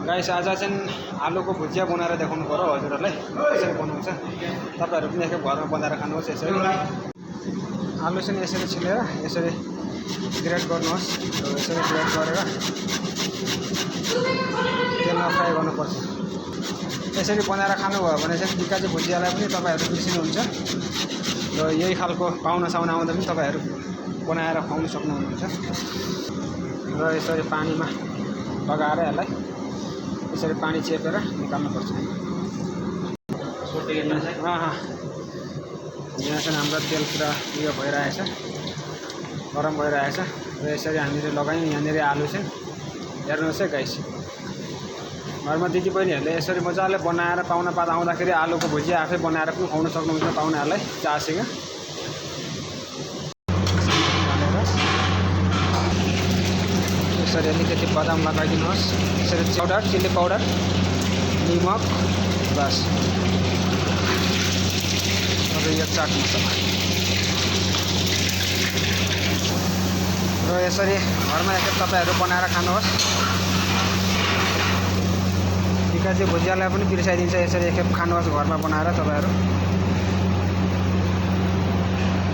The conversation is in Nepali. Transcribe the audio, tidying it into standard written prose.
गाइस आज चाहिँ आलुको भुजिया बनाएर देखाउनु पर्यो हजुरहरूलाई कसरी बनाउँछ। तपाईहरु पनि एकखेप घरमा बनाएर खानुहोस्। यसरी आलु चाहिँ यसरी छिलेर यसरी ग्रेट गर्नुहोस्। यसरी ग्रेट गरेर तेलमा फ्राई गर्नुपर्छ। यसरी बनाएर खानुभयो भने चाहिँ पिकाजी भुजियालाई पनि तपाईहरु बिर्सिनुहुन्छ र यही खालको पाहुना साउना आउँदा पनि तपाईहरु बनाएर खुवाउन सक्नुहुन्छ। र यसरी पानीमा लगाएर यसलाई यसरी पानी चेपेर निकाल्नुपर्छ। यहाँ चाहिँ हाम्रो तेल पुरा उयो भइरहेछ, गरम भइरहेछ र यसरी हामीले लगायौँ। यहाँनिर आलु चाहिँ हेर्नुहोस् है गाइस, घरमा दिदीबहिनीहरूले यसरी मजाले बनाएर पाहुनापात आउँदाखेरि आलुको भुजिया आफै बनाएर पनि खुवाउन सक्नुहुन्छ पाहुनाहरूलाई चासँग। यसरी अलिकति बदाम लगाइदिनुहोस्। यसरी पाउडर, चिल्ली पाउडर, निमक, बस र यो चाट मसला र यसरी घरमा एकखेप तपाईहरु बनाएर खानुहोस्। पिकाजी भुजियालाई पनि बिर्साइदिन्छ। यसरी एकखेप खानुहोस् घरमा बनाएर तपाईहरु।